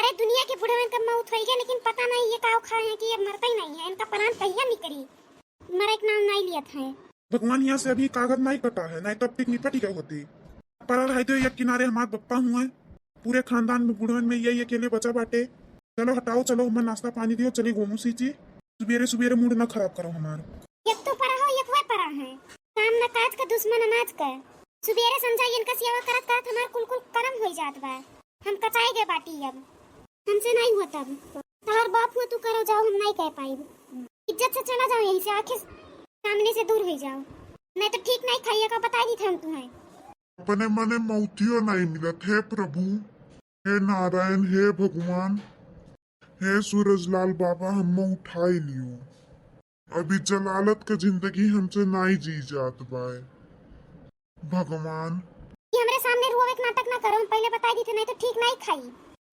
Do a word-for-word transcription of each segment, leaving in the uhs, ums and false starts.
ये दुनिया के बुढ़वन का मौत होई गया, लेकिन पता नहीं ये काव खाए हैं कि ये मरता ही नहीं है, इनका प्राण कहिया निकली, मरे के नाम नहीं लियत है। भगवान, यहाँ से अभी कागज नहीं कटा है, नहीं तो अब तक निपट गए होते। पड़ल है तो एक किनारे हमार बप्पा हुए, पूरे खानदान में बुढ़वन में यही अकेले बचा बाटे। चलो हटाओ, चलो हमें नाश्ता पानी दियो, चली गोमू सींची। सुबेरे सुबेरे मूड ना खराब करो हमार। एक तो परा हो, एक वह परा है। काम न काज का, दुश्मन अनाज का। सुबेरे समझा इनका सेवा करत करत हमार कुल कुल करम होई जात बा। हम कचाए गए बाटी अब। हमसे नहीं हुआ तब। तोहर बाप हुआ तू करो, जाओ, हम नहीं कह पाइब। इज्जत से चला जाओ यहीं से, आंखें सामने से दूर हो जाओ, नहीं तो ठीक नहीं खाइए का बता दी थे हम तुम्हें। अपने मने मौतियो नहीं मिलत। हे प्रभु, हे नारायण, हे भगवान, हे सूरजलाल बाबा, हम उठाई लियो। अभी जलालत के जिंदगी हमसे नहीं जी जात बाय। भगवान। ये हमरे सामने रोवे के नाटक ना करो, हम पहले बता दी थे, नहीं तो ठीक नहीं खाई।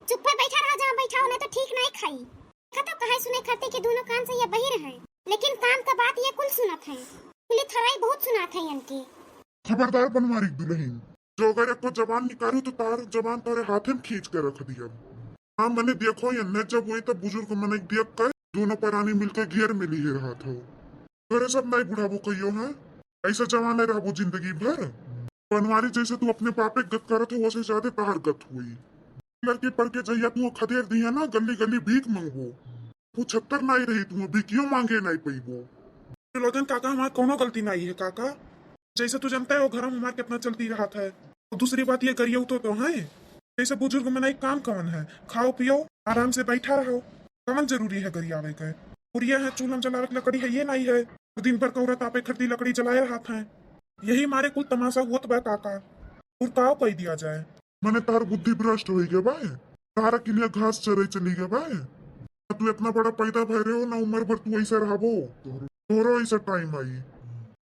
चुप्पे बैठा रहो, जहाँ बैठा हो, नहीं तो ठीक नहीं खाई। देखा तो कहे सुने खातिर के दोनों कान से ये बहिर है, लेकिन कान का बात ये कुल सुनत है। कुली थोड़ाई बहुत सुनात है इनके। खबरदार बनवारी दुल्हन, जो अगर एको जबान निकालू तो तार जबान तारे हाथे में खींच के रख दिया। हाँ, मने देखो, यन्ने जब हुई तब बुजुर्ग मने देख कर दोनों परानी मिलके घेर में लिए रहत हो। तोरे सब नहीं बुढ़ाबो कहियो है, ऐसा जवान रहबो जिंदगी भर। बनवारी जैसे तू अपने बापे के गत करत हो, वैसे ज्यादा तहार गत हुई। लड़के पढ़ के जहिया तू खदेड़ दिया ना, गली गली भीख मांगबो। पुछत्तर नहीं रही तू, भीखियो मांगे नहीं पैबो। लोचन काका, हमार कोनो गलती नहीं है काका। जैसे तू जानता है वो घर में हमार कितना चलती रहत है। और दूसरी बात ये गरियो तो, तो है, जैसे बुजुर्ग मनई काम कवन है, खाओ पियो आराम से बैठा रहो, कवन जरूरी है गरियावे के? पुरिया है, चूल्हा में जलावे के लकड़ी है, ये नहीं है, दिन भर कौरा तापे खरती लकड़ी जलाए रहत है। यही मारे कुल तमाशा होत बा काका। और काव कह दिया जाए? मने तार बुद्धि भ्रष्ट हो गया बा, तारा के लिए घास चरे चली गया बा। तू इतना बड़ा पैदा भय रहे हो ना, उम्र भर तू ऐसा रहबो, तोहरो ऐसा टाइम आई।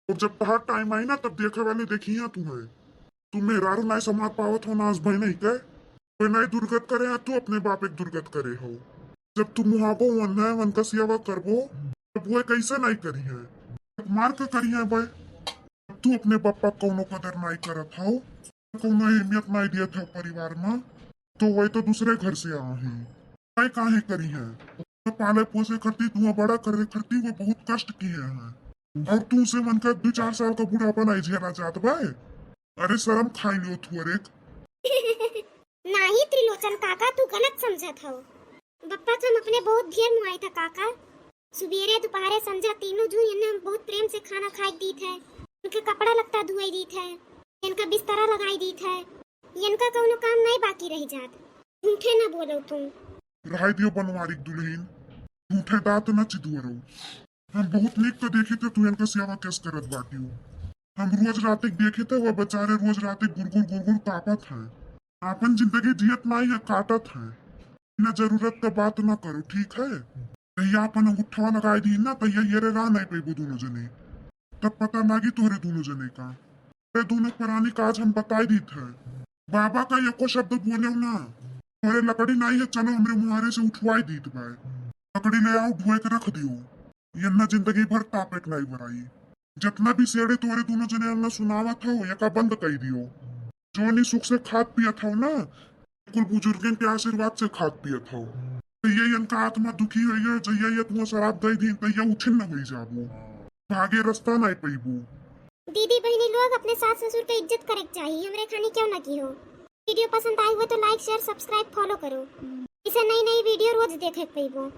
और जब तहार टाइम आई ना, तब देखे वाले देखिया तू है। तू मेहरारू नाय समाज पावत हो, नाश भय नहीं के। कोई नाय दुर्गत करे है, तू अपने बाप एक दुर्गत करे हो। जब तू मुहाबो वन है, वन का सेवा करबो, तब वो कैसे नहीं करी है? मार के करी है भाई। तू अपने बापा कौनो कदर नहीं करत हो, कौनो अहमियत नहीं दिया था परिवार में, तो वही तो दूसरे घर से आ है। मैं काहे करी है? तो पाले पोसे करती, तू बड़ा करे करती, वो बहुत कष्ट किए हैं। और तू से मन का दो चार साल का बुढ़ापा नहीं झेला जात बा। अरे शर्म खाई लियो थोरेक। नाही त्रिलोचन काका, तू गलत समझत हो। बप्पा का हम अपने बहुत ढेर मुआई था काका। सुबेरे, दोपहरे, संझा तीनों जू इन्हें हम बहुत प्रेम से खाना खाए दीत है, इनके कपड़ा लत्ता धुआई दीत है, इनका बिस्तरा लगाई दीत है, इनका कौनो काम नहीं बाकी रह जात। झूठे ना बोलो तुम। रहाई दियो बनवारी के दुल्हन, झूठे दांत ना चिदुअरो। हम बहुत नीक तो देखी थे तू इनका सेवा कैस करत बाटियो। हम रोज रात के देखी थे, वह बेचारे रोज रात के गुरगुर गुरगुर कापत हैं। आपन जिंदगी जियत नाई है, काटत हैं। बिना जरूरत का बात ना करो, ठीक है? तैया अपन अंगूठवा लगाई दी ना, तैया ये रे राह नहीं पेबो दोनों जने। तब पता लागी तोहरे दोनों जने का। अरे दोनों परानी का आज हम बताई दी थे। बाबा का एको शब्द बोले ना। तोहरे लकड़ी नाई है, चलो हमरे मुहारे से उठवाई दीत बाय। लकड़ी ले आओ, ढुए के रख दियो। यन्ना जिंदगी भर तापे के नाई बराई। जितना भी सेड़े तोहरे दोनों जने अन्ना सुनावत हो, एका बंद कर दियो। जोनी सुख से खात पियत हो ना, कुल बुजुर्गन के आशीर्वाद से खात पियत हो। तो ये इनका आत्मा दुखी होई है, जइया ये तुम्हें शराब दे दी, तो ये उछिन्न होई जाबो, भागे रास्ता नहीं पैबो। दीदी बहनी लोग, अपने सास ससुर के इज्जत करे के चाहिए, हमरे खानी क्यों ना की हो। वीडियो पसंद आई हो तो like, share, subscribe, follow करो। इसे नई नई वीडियो रोज देखे के पैबो।